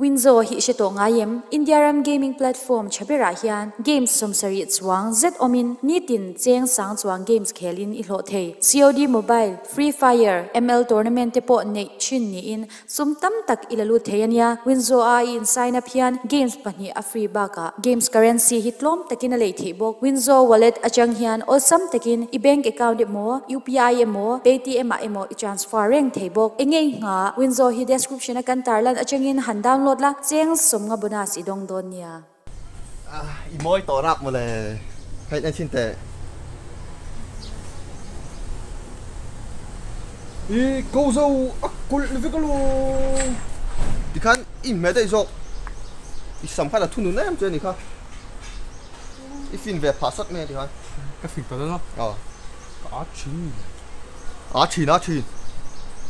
Winzo hi i hre tawh ngai em? India ram gaming platform tha berah hian games 70 chuang zet awmin nitin cheng sang chuang games khelin i hlawh thei. COD Mobile, Free Fire, ML tournament te pawh neih thin niin sum tam tak i la lut thei a nia. Winzo a i in sign up hian games pahnih a free bakah games currency hi tlawm takin a lei theih bawk. Winzo wallet atang hian awlsam takin i bank account emaw, UPI emaw, Paytm ah emaw i transfer reng thei bawk. Eng nge i nghah? Winzo hi description a kan tarlan atangin han download la, cheng sawmnga bonus i dawng dawn nia. I mawi tawh rap mawle. Hei en chhin teh. I ko zo a kulh vek alo. Tikhan i inhmeh daih zawk. I sam khan a thunun em chu a ni kha. I fin ve phah sawt mai a tikhan. Ka fing tawh dawn a. Aw. Ka a thin. A thin a thin.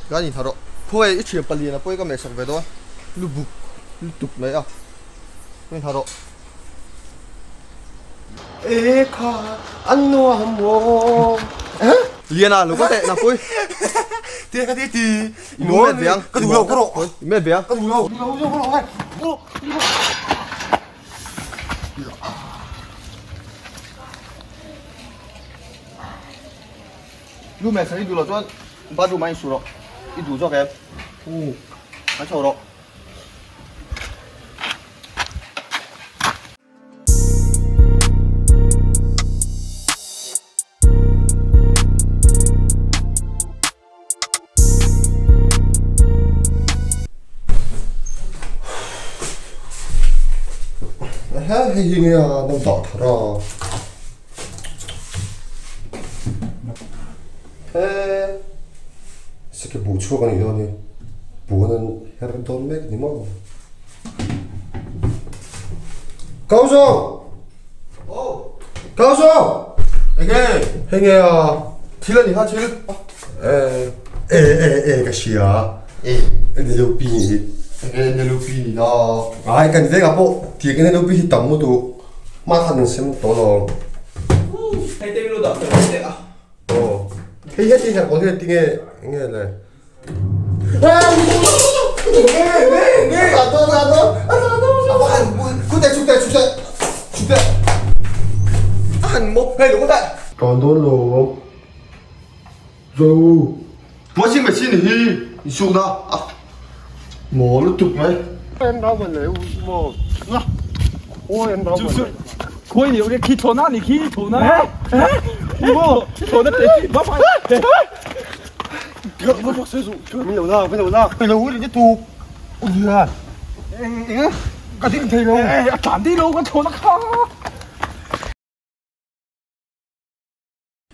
Tikhan in ha rawh. Khawi i thian palian a pawi ka mehsak ve dawn. Lu buk lutuk mai a. Khawi in ha rawh. E kha an nuam maw. Liana lo ka teh na pui. Ti ka ti ti. I met ve ang. Ka duh lo ka rawh. I met ve ang. Ka duh lo. Duh lo ka rawh. Lu meh sak i duh loh chuan bathroom ah in su rawh. I duh zawk em? Kan chho rawh. Hei hi nge a lo dah thar a. He seke buh chhuak a nih dawn hi buh an her dawn mek a ni maw. Kau zawng! Kau zawng! Enge? Hei nge a? Thil a ni kha thil. E e e ka hria. E. NLP ni hi. Enge NLP ni na? Ai kan vengah pawh tiang NLP hi tam lutuk. Hma khan an sem tawh lo. Hei te min lo dah fel teh a. Aw. Hei heti hian kawl hian tinge enge le. Tlan dawn lo. Zo. Washing machine hi insuk na a maw lutuk mai.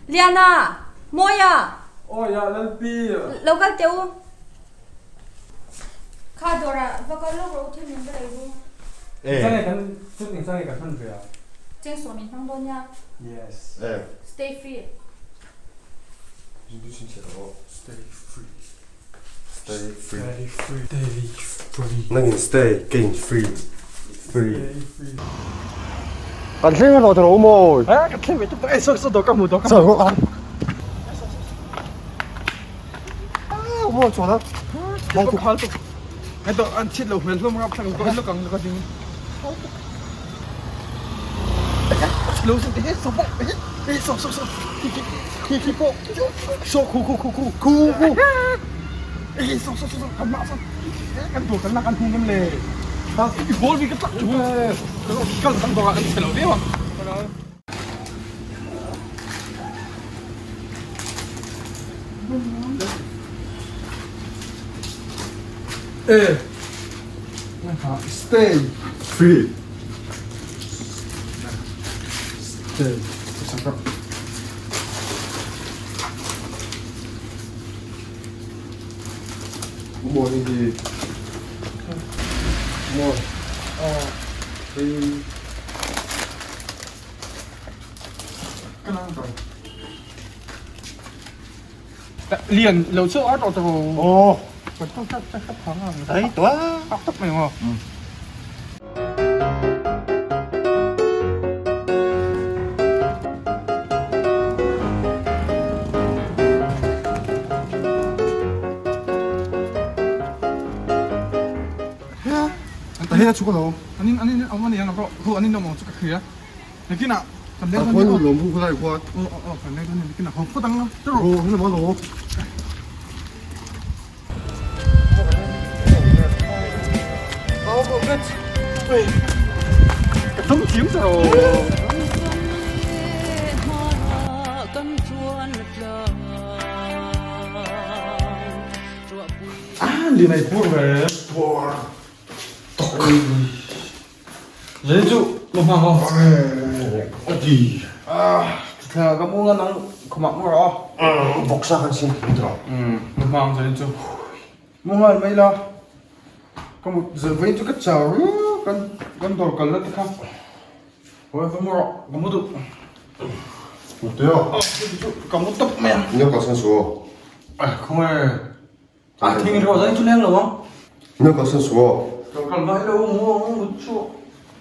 Liana! Mawia! Awi ah Lalpi! Lo kal teh u. Kha dawrah va kal lawk rawh u thil min va lei ru. Engchange kan hman ve a? Cheng sawm in hmang dawn nia. Yes. Stay free. Stay free. Stay free. Stay free. Stay free. Nangin stay, keiin free. Free. Kan thleng a tawh maw? Eh, kan thleng ve tuk tak. Eh, so so dawr ka hmu dawr ka hmu. Ah, maw chuan a. Lai tuk. Khal tuk. Ai to an chit lo hmel hlawm rap thlang ko lo kang ka ding. Lo sin te so po. Eh, so so so. Khi khi po. So khu khu khu khu khu khu. Eh, so so so kan mah so. Kan tur kan nak kan hung em le. Ha, i bol vi ka tlak chu. Kal kan dawr ah kan chhe lo viau ang. Eh. Stay free. Stay. Mawi hi. Mawi. Hei. Lian lo chu a tawh tawh. Aw. Đấy, quá. Tóc tóc này không? Ừ. Tahena chhuk alo. Anin anin awm ani ang rawh hu anin awm ang chu ka hria. Nakinah kan leng dawn nia. Lawm hu khulai khuan. Aw aw aw kan leng dawn nia nakinah haw phawt ang la. Chu rawh. Aw hei lam alo. Aw aw bet. Ui. Ka thâm thiam sa rawh. Ah lian ai bur ve. Bur. Zai chu lo hmang aw. Ati. Ah, thla ka mu nga nang khumak mu ro. Boksa kan sim thum tra. Lo hmang zai chu. Mu ngal mai la. Ka mu zai vai chu ka chau kan kan dor kal la te kha. Oi ka mu ro, ka mu du. Mu te o. Ka mu top mai. Ni ka san su. Ai không ai. À thing ro zai chu leng lo ang. Ni ka san su. Kal mai lo mu mu chu.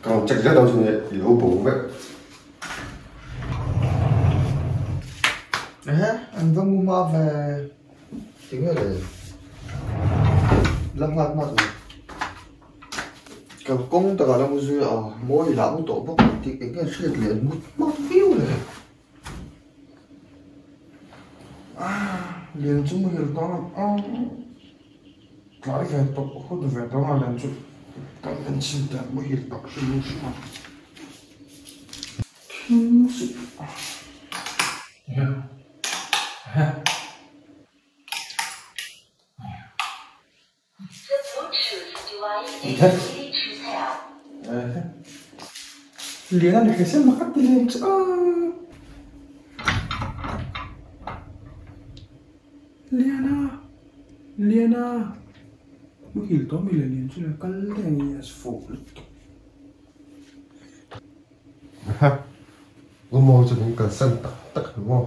Kan check ra đâu thì lo bo ve. Eh, anh vâng mu ma về. Tiếng là lăng lăng mà rồi. Cái công tất cả là mu à, mỗi là mu tổ bốc thì cái cái chuyện liền mu mất phiêu này. À, liền chúng mu hiểu đó là lại về tổ hút về đó là liền chú cái anh xin tạm mu hiểu đọc sự mu sự mà. Thiên sự. Yeah. Liền ăn được cái xem mà cắt đi liền chứ. Liền à, liền à, mu hiểu đó mình là liền chứ là cái này là phụ. Ha, tôi mong cho những cần sân tắc tắc đúng không?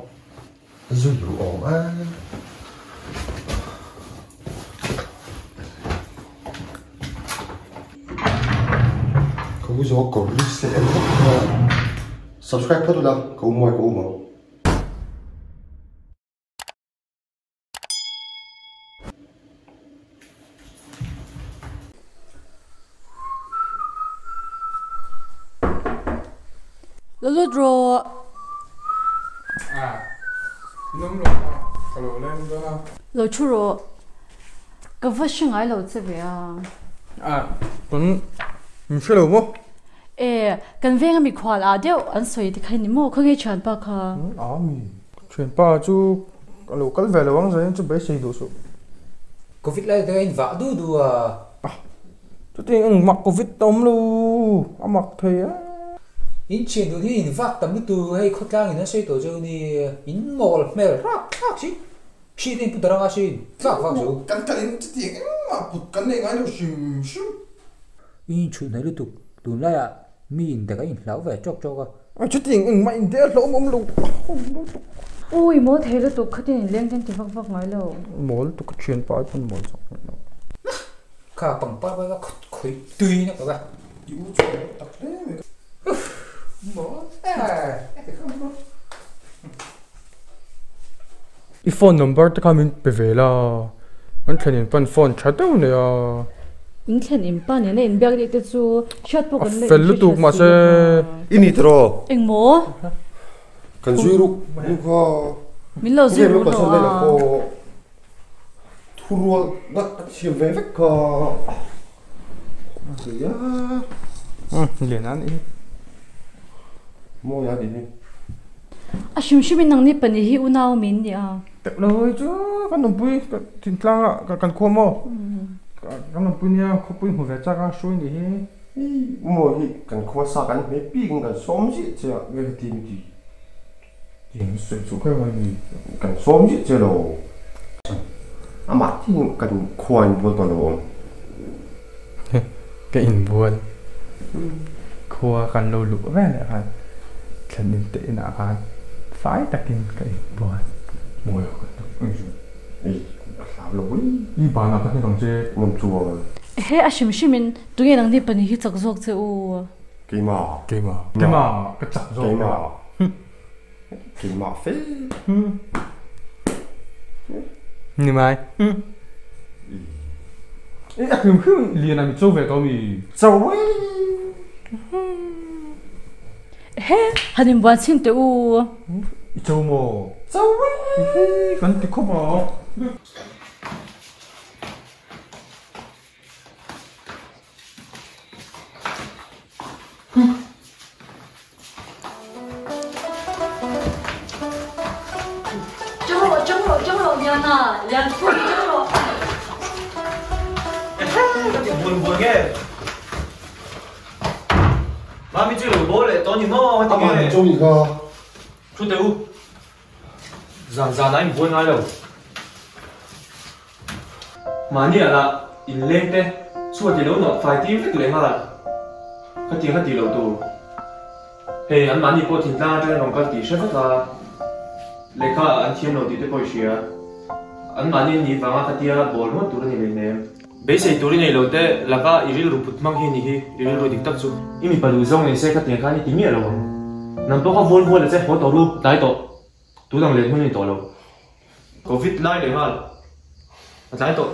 Dư đủ ổn á. Không có gió cổ sẽ subscribe thôi là cầu ngoài cầu mà. Lolo À, nấm rồi, kalau lên đó là. Lo churo, cái vật sinh ai lo chế về à? À, cũng mình sẽ lo mo. Ê, cần về ngày mình khoa là điều anh soi thì khai nimo, không nghe chuyện ba kha. À mi, chuyện ba chú, lo cái về lo ang rồi chú bé xây đồ số. Covid lại thì anh vợ đu đu à? À, chú tiên anh mặc Covid tôm luôn, anh mặc thì á. In chuyện đồ thì in vác tầm tu hay khốt lang in xây tổ chức ni in mò mèo rắc rắc xí xí đến bút răng xí vác vác chú cắn cắn in tiền mà bút cắn này ngay đâu xìm xím in chuyện này lúc tụ lại à mi in để cái in lão về chọc chọc à chú tiền mà in để lỗ mồm lỗ ui mò thấy là tụ khát tiền lên trên thì vác vác ngay lâu mò tụ cái chuyện phải phân mò sao khá bằng ba ba khối khối tùy nó các bạn yêu chuyện đặc đấy I phone number te kha min pe ve la an thlen in pan phone tha deuh nei a in thlen in pan ne in biak te chu chat pawh kan le fel lutuk ma se ini tro eng mo kan zui ruk nu kha min lo zui ruk no a thu rual na siam ve vek kha ya liền an i mo ya đi à shim shim nang ni pani hi unau min ni a Tẹo lời chứ kan nong pui tin tlang a kan kho mo kan nong pui nia kho pui hu ve cha ka shui ni hi mo hi kan kho sa kan me pi kan som ji che ve ti mi ti yin sui chu kai wa ni kan som ji che lo a ma ti kan kho an bol to lo cái in buồn khoa kan lo lu ve le kan thlen in te ina kan fai takin ka in buồn mồi ei lao lo i ba na ka ni dong che ngam chu he a shim shimin tu nge nang ni pani hi chak zok che u keima keima keima ka chak zok keima keima fe ni mai E a hrim hrim lian a mi cho ve tawh mi. Cho e. Ehe han inbuan chhin teh u. I cho maw? Cho e. Kan ti khawp a. Mami chu lo bo leh tawh ni maw a ti nge? Chu ni kha. Thu teh u. Zan zan ah in buai ngai lo. Mahni ah lah in leng te chhuat i lo nawh fai tir vek leh nghal. Khatiang kha tih loh tur. Hei an mahni pawh thingtlang atangin rawn kal tih hre vek a, lehkha ah an thiam lo tih te pawh i hria. An mahni an nih vanga khatia bawl ngawt tur a ni hleinem. Beisei tur i nei lo te laka i rilru put hmang hi ni hi i rilru dik tak chu. I mipa duh zawng nei se khatiang khan i ti miah lo ang. Nang pawh kha vual vual a che haw tawh ru, tlai tawh. Tunang leh hmun a ni tawh lo. Covid lai leh nghal a tlai tawh.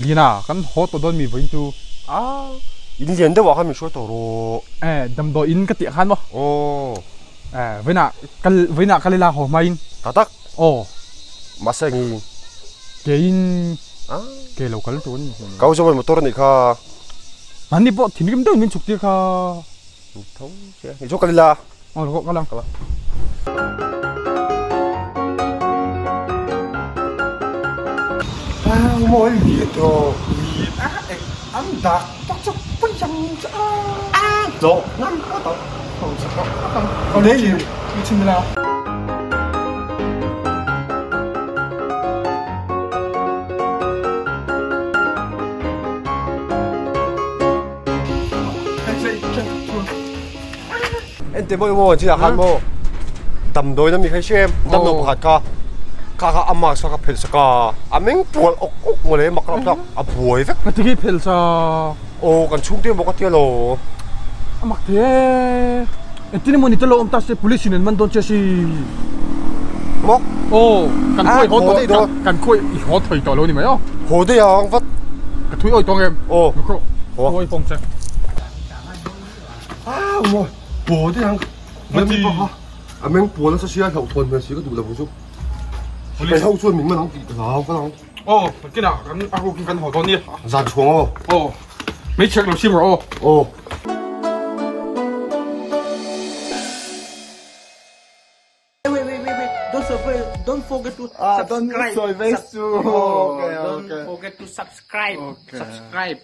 Lina kan haw tawh dawn mi vawiin chu. A in lian deuh ah khan min hruai tawh rawh. E damdawi in ka tih khan maw. Aw. E vawiin ah kal vawiin ah kal ila haw hma in. Tak tak. Aw. Mahse ngi. Keiin ke lo kal tur a ni. Kau zawng motor a nih kha. Mahni pawh thinrim deuhin min chhuk tir kha. Tho che. Ni chu kal ila. Aw lo kal ang. Kal ang. Ah, mawi lian to. Lian a eng an dak tak chu pui ang che a. Ah, zawh ngam ka tawh. Ho che tawh tak ang. Ho che ni chim ila. Ente maw maw chi khan maw damdawi na mi khai hre damlo pakhat kha kha kha a mask kha ka phelh sak a a meng pual awk awk mawle mak rap tak a buai vek ka ti phelh sak aw kan chhungte maw ka tia lo a mak thei e engtin emaw ni te lo awm ta se police in an man dawn che si maw aw kan khawi haw tawh kan khawi i haw thei tawh lo ni mai aw haw daih ang vat ka thui awi tawh ang em aw haw awi pawng che Ah maw haw daih ang Mami pawh kha a meng puan nasa sia hlauhthawn hmel si ka duh lo chu police ho chuan min man ang tih ka hlau ka lang aw kinah kan a rukin kan haw dawn nia zan chhuang aw aw hmeichhe lo sim rawh aw aw Wait, wait, wait, wait. Don't forget, don't forget to Ah, don't subscribe. sawi vei su. Oh, Okay, don't okay. forget to subscribe. Okay. Subscribe.